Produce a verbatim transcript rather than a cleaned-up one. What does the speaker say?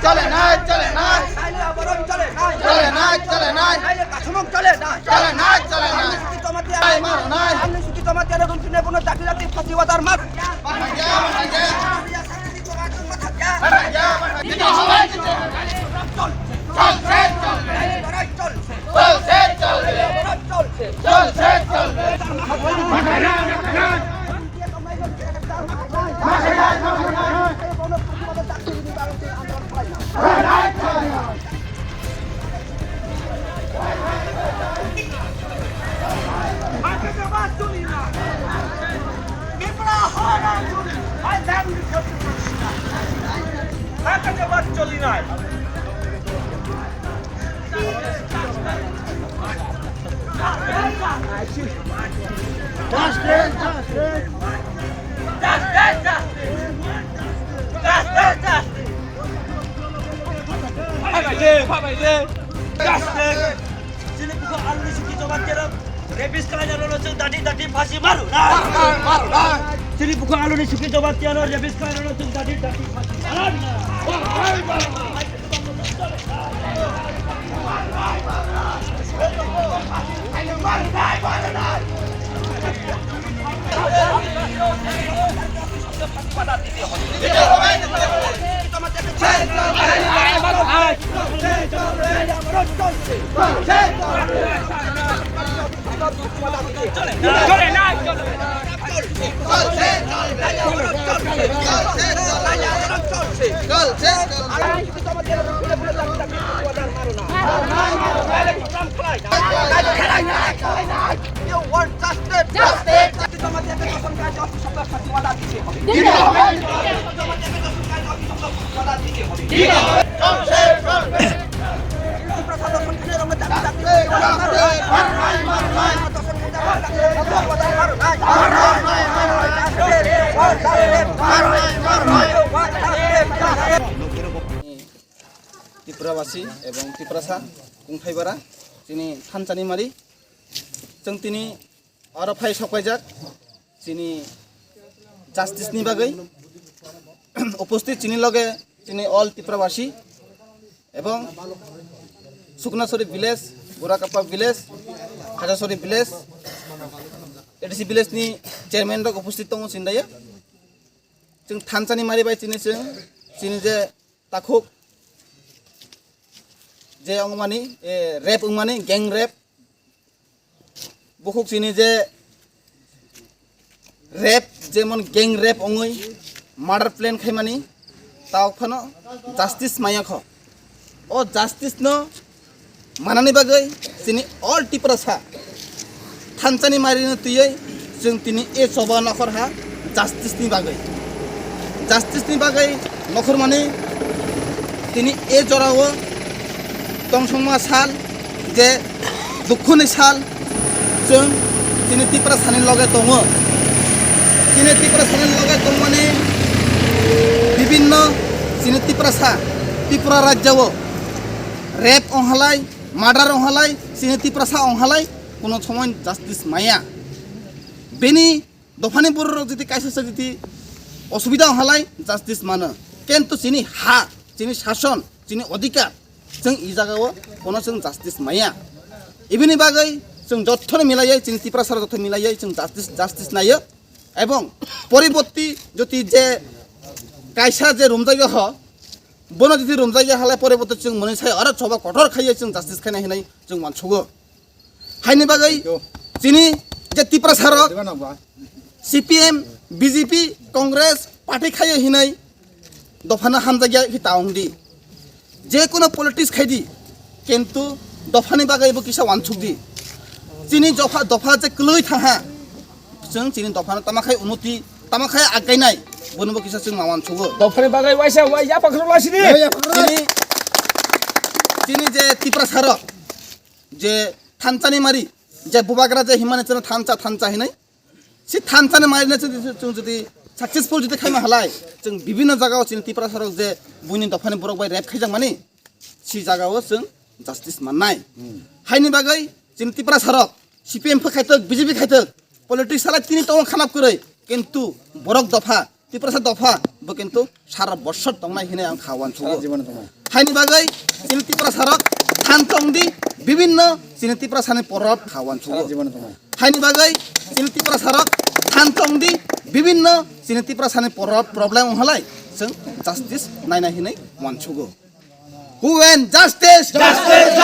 চলে নাই, চলে নাই। নাইলে আবরণ চলে নাই। চলে নাই, চলে নাই। নাইলে কাঠামো চলে নাই। চলে নাই, চলে নাই। আন্দোলন সুখী জমাতিয়া নাই। মারো নাই। আন্দোলন সুখী জমাতিয়া নাই। রুম শুনে কোনো জাতি জাতি ফাঁসি বাজার মার। মারা যা, মারা যা। মারা যা, মারা যা। চলছে, চলছে। লড়াই চলছে। চলছে, চলছে। লড়াই চলছে। চলছে, চলছে। Chini bukhuk aluni suki jobat kerok, rapist kalainarokno chwng dati dati phasi maru na. Chini bukhuk aluni suki jobat kerok, rapist kalainarokno chwng dati dati phasi maru na. You want justice? Justice. Tripura basi ebong Tiprasa kungthai bara chini thansa ni mari chwng tini oro phai sokpaijak chini justice ni bagwi. Uposthit chini loge chini all Tripura basi ebong Suknasori village, Gorakapa village, Khajasori village, A D C village ni chairman rok uposthit tongo chindaya. Chwng thansa ni mari bai chini chwng chini je takhuk je wngmani, eh, rape wngmani, gang rape. Bukhuk chini je rape, jemon gang rape wngwi murder plan khaimani, tawk phano justice maya kho. O justice no manani bagwi chini all Tiprasa thansani marini twiwi chwng tini e choba nokhor ha justice ni bagwi. Justice ni bagwi nokhormani tini e jorao tongsongma sal je dukhuni sal chwng tini Tiprasani loge tongo. Tini Tiprasani loge tongmani bibinno chini Tiprasa, Tripura rajyao rape onghalai, murder onghalai, chini Tiprasa onghalai, kuno somoy justice maya. Bini dophani bororok jodi kaisa se jodi osubida onghalai justice mano. Kintu chini ha, chini sason, chini odhikar, chwng i jagao kono chwng justice maya. Ibini bagwi chwng jottoni milaiwi, chini Tiprasarok jotto milaiwi chwng justice, justice naio. Ebong poriborti jodi je kaisa je romjagya ho, bono jodi romjagya halai poriborti chwng mwnwi sai oro choba kotor khaiwi chwng justice khaina hinwi chwng uansugo. Haini bagwi chini je Tiprasarok C P M, B J P, Congress party khaio hinwi dophano hamjakya khe ta wngdi. Je kono politics khaidi, kintu dophani bagwi bo kisa uansukdi. Chini dopha, dopha je kwlwi thangha, chwng chini dophano tama khai unnoti, tama khai againai, bono bo kisa chwng ma uansugo. Dophani bagwi waisa wai yapha khoro lasidi. Chini, chini je Tiprasarok, je thansani mari, je bubagra je himani chwng thansa, thansa hinwi, si thansani mari na chwng, chwng jodi successful jodi khaima halai, chwng bibinno jagao chini Tiprasarok je buini dophani borok bai rape khaijakmani, si jagao chwng justice mannai. Haini bagwi chini Tiprasarok C P M pha khaitok, B J P khaitok, politics salai tini tongo khanap kwrwi, kintu borok dopha, Tiprasa dopha, Bo kintu sara bosor tongnai hinwi ang kha uansukgo. Sara jibon tongnai. Haini bagwi chini Tiprasarok than tongdi, bibinno chini Tiprasani porop kha uansukgo. Sara jibon tongnai. Haini bagwi chini Tiprasarok than tongdi, bibinno chini Tiprasani porop problem wnghalai chwng justice naina hinwi uansukgo. Who want justice? Justice!